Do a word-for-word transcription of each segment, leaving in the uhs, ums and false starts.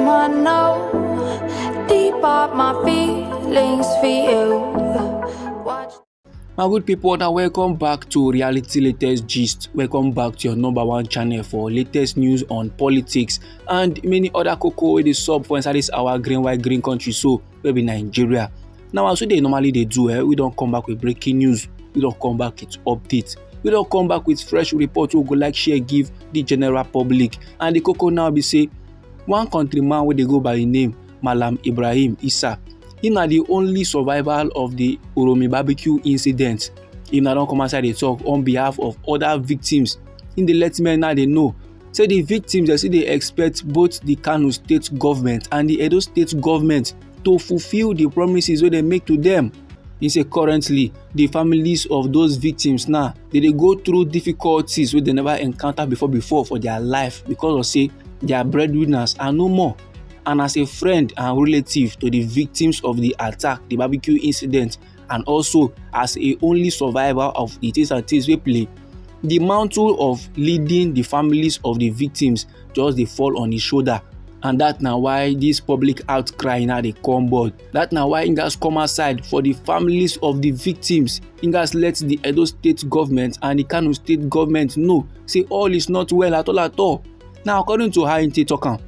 I know deep up my feelings for you. Watch. My good people, now welcome back to Reality Latest Gist. Welcome back to your number one channel for latest news on politics and many other koko wey dey sup for inside this our green, white, green country so, wey be Nigeria. Now, as we dey normally dey do, eh, we don come back with breaking news, we don come back with updates, we don come back with fresh report wey we go like share give the general public. And the koko now be say, one countryman wey dey go by the name Malam Ibrahim Isa, he na the only survival of the Uromi barbecue incident. He na don come outside dey talk on behalf of other victims. He dey let men now dey know say the victims dey still dey expect both the Kano state government and the Edo state government to fulfill the promises wey dem make to them. He say currently, the families of those victims now, they dey go through difficulties wey they never encounter before before for their life because of say their breadwinners are no more. And as a friend and relative to the victims of the attack, the barbecue incident, and also as a only survivor of the things and things wey play, the mantle of leading the families of the victims just dey fall on his shoulder. And that na why this public outcry now dey come board. That na why he gats come outside for the families of the victims. He gats let the Edo state government and the Kano state government know say all is not well at all at all. Now, according to how he take talk am,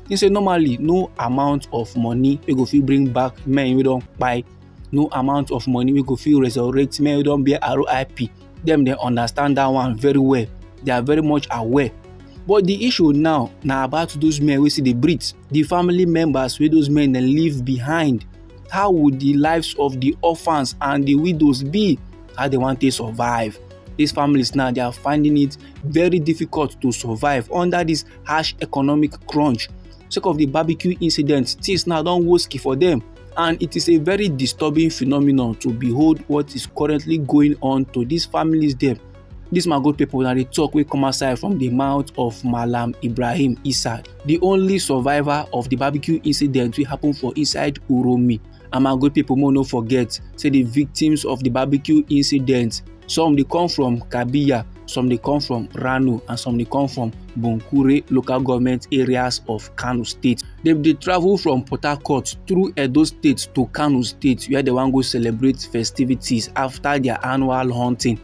he say normally no amount of money wey go fit bring back men wey don kpai, no amount of money wey go fit resurrect men wey don bear R I P. Dem dey understand that one very well. They are very much aware. But the issue now na about those men wey still dey breathe, the family members wey those men dey leave behind. How would the lives of the orphans and the widows be? How they want to survive? These families now, they are finding it very difficult to survive under this harsh economic crunch. Sake of the barbecue incident, things now don woski for them, and it is a very disturbing phenomenon to behold what is currently going on to these families dem. This, my good people, na the talk wey come outside from the mouth of Malam Ibrahim Isa, the only survivor of the barbecue incident wey happen for inside Uromi. And my good people, mo no forget say the victims of the barbecue incident, some dey come from Kabiya, some dey come from Rano, and some dey come from Bunkure local government areas of Kano State. Dem dey travel from Port Harcourt through Edo State to Kano State, where they wan go celebrate festivities after their annual hunting.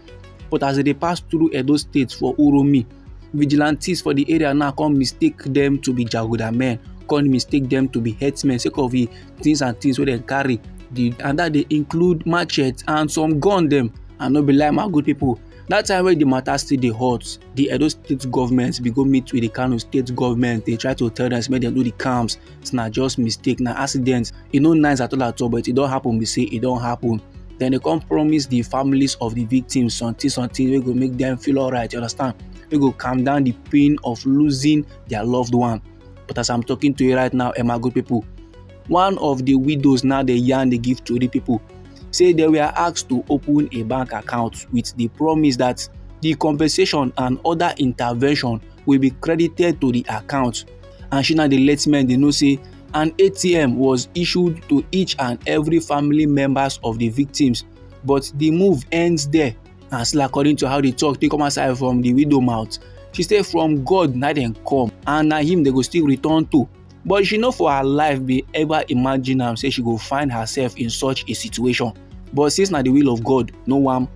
But as they dey pass through Edo State for Uromi, vigilantes for the area now come mistake them to be jaguda men, come mistake them to be herdsmen sake of the things and things wey dem carry. The, and that dey include machete and some gun dem. And no be lie, my good people, that time wey the matter still dey hot, the Edo State government be go meet with the Kano State government, dey try to tell them say make dem do the calms. It's na just mistake, na accident. E no nice at all at all, but e don happen be say e don happen. Then they come promise the families of the victims something, something wey go make them feel alright, you understand? Wey go calm down the pain of losing their loved one. But as I'm talking to you right now, eh, my good people, one of the widows now dey yarn, dey give tori people say they were asked to open a bank account with the promise that the compensation and other intervention will be credited to the account. And she now dey let men dey know say an A T M was issued to each and every family members of the victims, but the move ends there. And still, according to how the talk take come outside from the widow mouth, she say from God na dem come, and na him they go still return to. But she no for her life be ever imagine am say she go find herself in such a situation. But since na the will of God, no one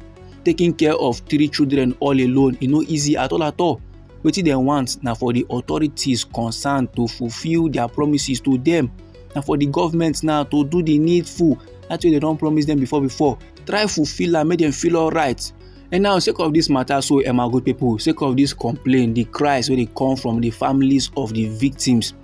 taking care of three children all alone, e no easy at all at all. Wetin dem want na for the authorities concerned to fulfill their promises to them. Na for the government now to do the needful. That way they don promise them before before. Try fulfill am, make dem feel alright. And now, sake of this matter so, eh, my good people, sake of this complaint, the cries wey dey come from the families of the victims,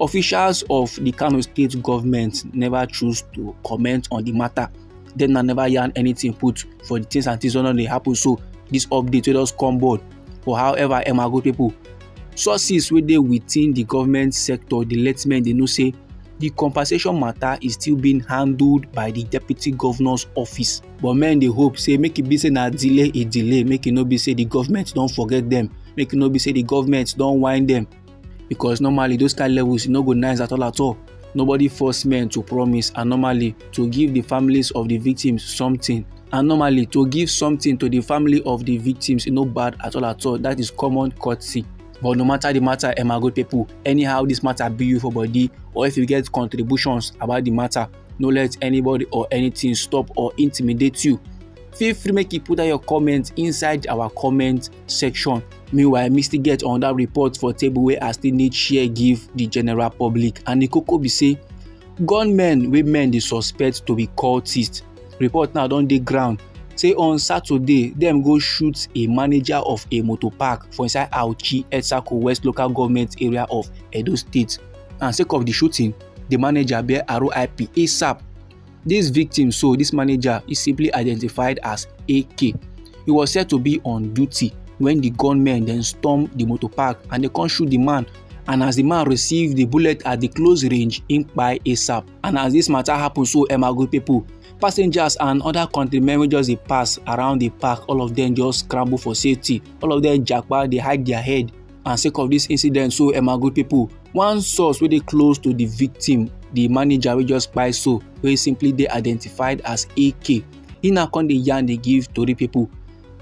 officials of the Kano State government never choose to comment on the matter. Dem na never yarn anything put for the things and things wey don dey happen. So this update wey just come board. But however, eh, my good people, sources wey dey within the government sector dey let men dey know say the compensation matter is still being handled by the deputy governor's office. But men dey hope say make e be say na delay e delay, make e no be say the government don forget them, make e no be say the government don whine them. Because normally those kind levels, e no go nice at all at all. Nobody force men to promise, and normally to give the families of the victims something, and normally to give something to the family of the victims, e no bad at all at all. That is common courtesy. But no matter the matter, eh, my good people, anyhow this matter be you for body, or if you get contributions about the matter, no let anybody or anything stop or intimidate you. Feel free make you put down your comment inside our comment section. Meanwhile, me still get another report for table wey I still need share give the general public. And the koko be say, gunmen wey men dey suspect to be cultists. Report now don dey ground say on Saturday, dem go shoot a manager of a motor park for inside Auchi, Etsako West Local Government Area of Edo State. And sake of the shooting, the manager bear R I P ASAP. This victim, so this manager, is simply identified as A K. He was said to be on duty when the gunmen then storm the motor park and they come shoot the man. And as the man received the bullet at the close range, he kpai ASAP. And as this matter happen, so, eh, my good people, passengers and other countrymen wey just dey pass around the park, all of them just scramble for safety. All of them japa dey hide their head. And sake of this incident, so, eh, my good people, one source wey dey close to the victim, the manager wey just kpai so, wey simply dey identified as A K, he na come dey yarn dey give tori people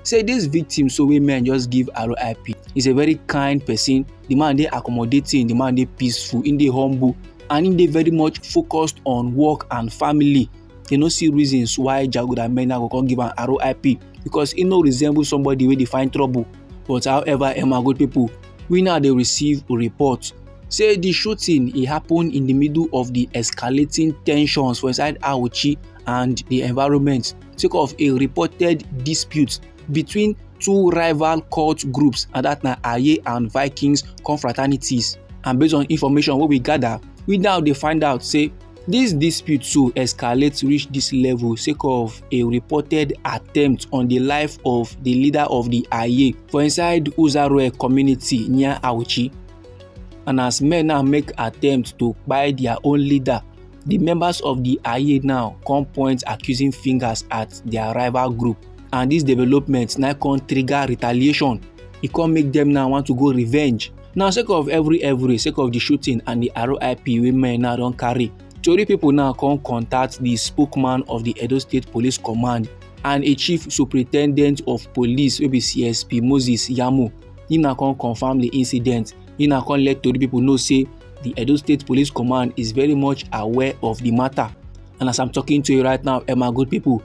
say this victim, so wey men just give R I P, is a very kind person. The man dey accommodating, the man dey peaceful, he dey humble, and he dey very much focused on work and family. They no see reasons why jaguda men now go come give am R I P, because he no resemble somebody wey dey find trouble. But however, eh, my good people, we now dey receive report say the shooting, e happen in the middle of the escalating tensions for inside Auchi and the environment, sake of a reported dispute between two rival cult groups, and that na Aye and Vikings confraternities. And based on information wey we gather, we now dey find out say this dispute so escalate reach this level sake of a reported attempt on the life of the leader of the Aye for inside Uzarue community near Auchi. And as men now make attempt to kpai their own leader, the members of the Aye now come point accusing fingers at their rival group. And this development now come trigger retaliation. E come make them now want to go revenge. Now, sake of every, every, sake of the shooting and the R I P wey men now don carry, tori people now come contact the spokesman of the Edo State Police Command and a chief superintendent of police wey be C S P Moses Yamo. Him now come confirm the incident. Him now come let tori people know say the Edo State Police Command is very much aware of the matter. And as I'm talking to you right now, eh, my good people,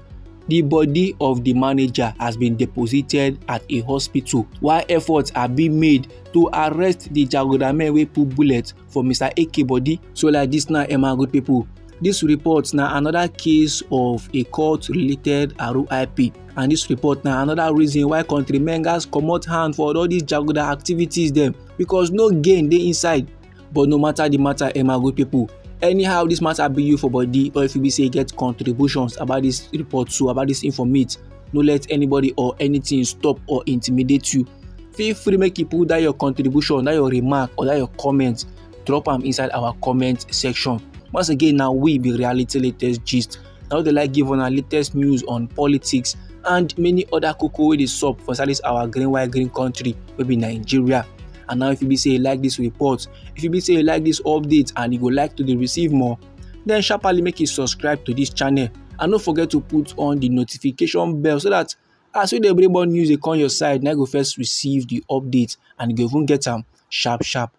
the body of the manager has been deposited at a hospital while efforts are being made to arrest the jaguda men wey put bullet for Mister A K body. So like this now, eh, my good people, this report na another case of a cult related R I P. And this report na another reason why countrymen gatz comot hand for all these jaguda activities dem, because no gain dey inside. But no matter the matter, eh, my good people, anyhow this matter be you for body, or if you be say you get contributions about this report, so about this informate, no let anybody or anything stop or intimidate you. Feel free make you put that your contribution, that your remark, or that your comment, drop am inside our comment section. Once again, now we be Reality Latest Gist. Now they like give on our latest news on politics and many other koko wey dey sup for inside this our green, white, green country wey be Nigeria. And now if you be say you like this report, if you be say you like this update and you go like to dey receive more, then sharply make you subscribe to this channel. And don't forget to put on the notification bell so that as we dey bring more news dey come your side, na you go first receive the update and you go even get am sharp sharp.